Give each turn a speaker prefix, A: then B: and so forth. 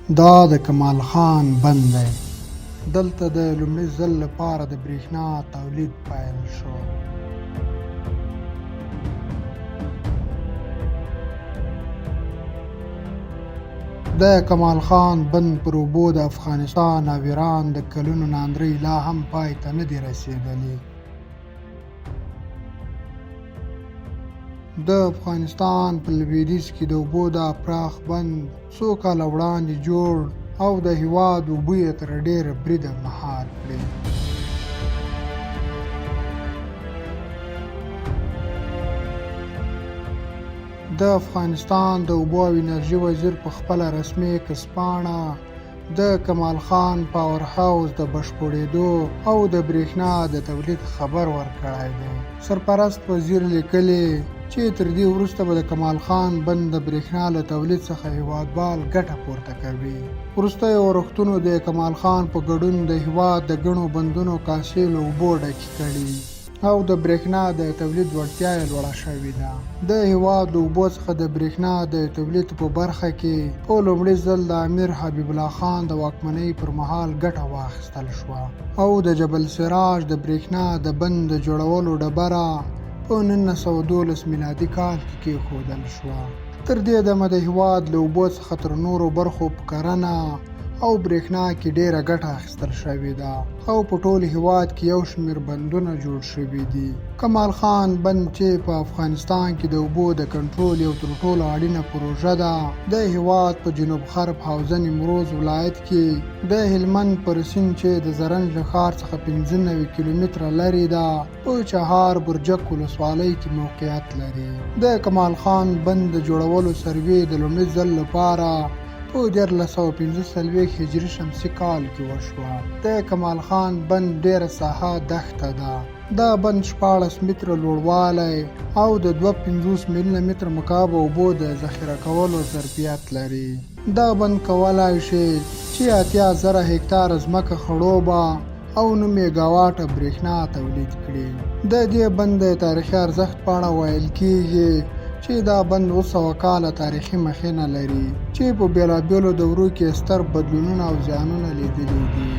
A: دا د کمال خان بند دی. دلته د لومړي ځل لپاره د برېښنا تولید پیل شو. د کمال خان بند پر اوبو د افغانستان او ایران د کلونو ناندرۍ لا هم پای ته نه دي رسېدلې. د افغانستان په لویدیځ کې د اوبو دا پراخ بند څو کاله وړاندې جوړ او د هیواد اوبه یې تر ډېره بریده مهار کړې. د افغانستان د اوبو او انرژي وزیر په خپله رسمي ایکسپاڼه د کمال خان پاور هاوس د بشپړېدو او د برېښنا د تولید خبر ورکړی دی. سرپرست وزیر لیکلي چې تر دې وروسته به د کمال خان بند د برېښنا له تولید څخه هیوادوال ګټه پورته کوي. وروستیو اورښتونو د کمال خان په ګډون د هیواد د ګڼو بندونو کاسې له اوبو ډکې کړي. او د برېښنا د تولید وړتیا یې لوړه شوې ده. د هېواد له اوبو څخه د برېښنا د تولید په برخه کې په لومړي ځل د امیر حبیب الله خان د واکمنۍ پر مهال ګټه واخیستل شوه او د جبل سراج د برېښنا د بند د جوړولو ډبره په 1912 میلادي کال کې کېښودل شوه. تر دې دمه د هېواد له اوبو څخه تر نورو برخو په کرنه او برېښنا کې ډېره ګټه اخیستل شوې ده او په ټول هیواد کې یو شمېر بندونه جوړ شوي دي. کمال خان بند چې په افغانستان کې د اوبو د کنټرول یو تر ټولو اړینه پروژه ده، د هیواد په جنوب غرب حوزه نیمروز ولایت کې د هلمند پر سیند چې د زرنج له ښار څخه 95 کیلومتره لرې ده، په چهار برجک ولسوالۍ کې موقعیت لري. د کمال خان بند د جوړولو سروې د لومړي ځل لپاره په 1345 هجري شمسي کال کې وشوه. د کمال خان بند ډېره ساحه دښته ده. دا بند 16 متره لوړوالی او د 52 میلیونه متر مکعب اوبو د ذخیره کولو ظرفیت لري. دا بند کولای شي چې 80,000 هکتاره ځمکه خړوبه او 9 میګاواټه برېښنا تولید کړي. د دې بند د تاریخي ارزښت په اړه ویل کېږي چې دا بند 700 کاله تاریخي مخینه لري چې په بېلابېلو دورو کې ستر بدلونونه او زیانونه لیدلي دي.